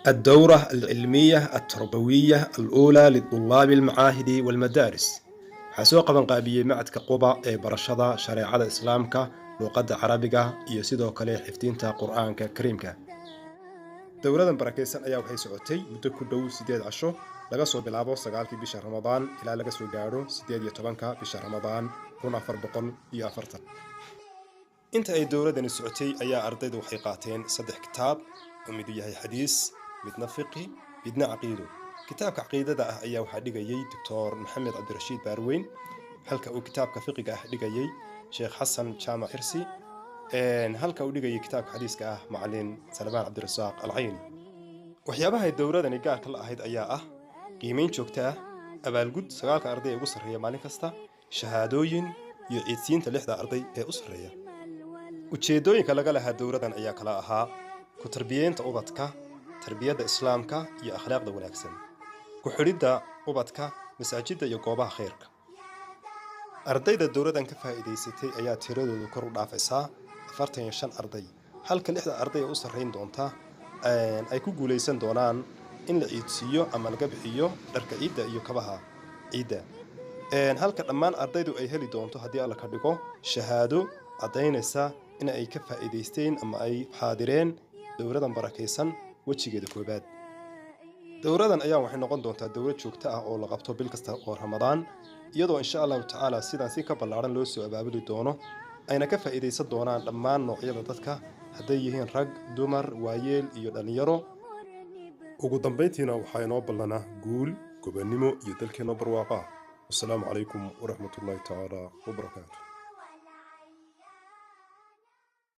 الدورة العلمية التربوية الأولى لطلاب المعاهد والمدارس. Waxaa soo qaban qaabiyey Macadka Quba ee barashada shareecada Islaamka, luuqadda Carabiga iyo sidoo kale xifdinta Qur-aanka Kariimka. Dowradan barakaysan ayaa waxay socotay muddo ku dhow 8 casho, laga soo bilaabo 9-kii bisha Ramadaan ilaa laga soo gaadho 18-ka bisha Ramadaan 1440. Inta ay dowladani socotay ayaa ardaydu waxay qaateen saddex kitaab oo midu yahay xadiis, midna fiqi, midna caqiido. Kitaabka caqiidada ah ayaa waxaa dhigayay Doctor Maxamed Cabdirashiid Baarweyn, halka uu kitaabka fiqiga ah dhigayay Sheekh Xasan Jaamac Xirsi, halka uu dhigayay kitaabka xadiiska ah Macalin Salmaan Cabdirasaaq Alcayni. Waxyaabaha ay dowladani gaarka la ahayd ayaa ah qiimeyn joogto ah, abaalgud sagaalka arday ee ugu sarreeya maalin kasta, shahaadooyin iyo ciidsiinta lixda arday ee u sarreeya. Ujeeddooyinka laga lahaa dowladan ayaa kala ahaa ku tarbiyeynta ubadka tarbiyadda Islaamka iyo akhlaaqda wanaagsan, ku xidhidda ubadka masaajidda iyo goobaha khayrka. Ardayda dowladan ka faa'iidaysatay ayaa tiradoodu kor u dhaafaysaa 45 arday, halka lixda arday ee u sarrayn doonta ay ku guulaysan doonaan in la ciidsiiyo ama laga bixiyo dharka ciidda iyo kabaha ciidda, halka dhammaan ardaydu ay heli doonto, haddii Alla ka dhigo, shahaado caddaynaysa in ay ka faa'iidaysteen ama ay xaadireen dowladan barakaysan wejigeeda koobaad. Dowladan ayaa waxay noqon doontaa dowlad joogto ah oo la qabto bil kasta oo Ramadaan, iyadoo insha Allahu tacaala sidaan si ka ballaaran loo soo abaabuli doono, ayna ka faa'iidaysan doonaan dhammaan noocyada dadka, hadday yihiin rag, dumar, waayeel iyo dhallinyaro. Ugu dambayntiina waxaa inoo ballanaa guul, gobannimo iyo dalkeenoo barwaaqo ah. Wasalaamu calaykum waraxmatullaahi tacaala wabarakaatu.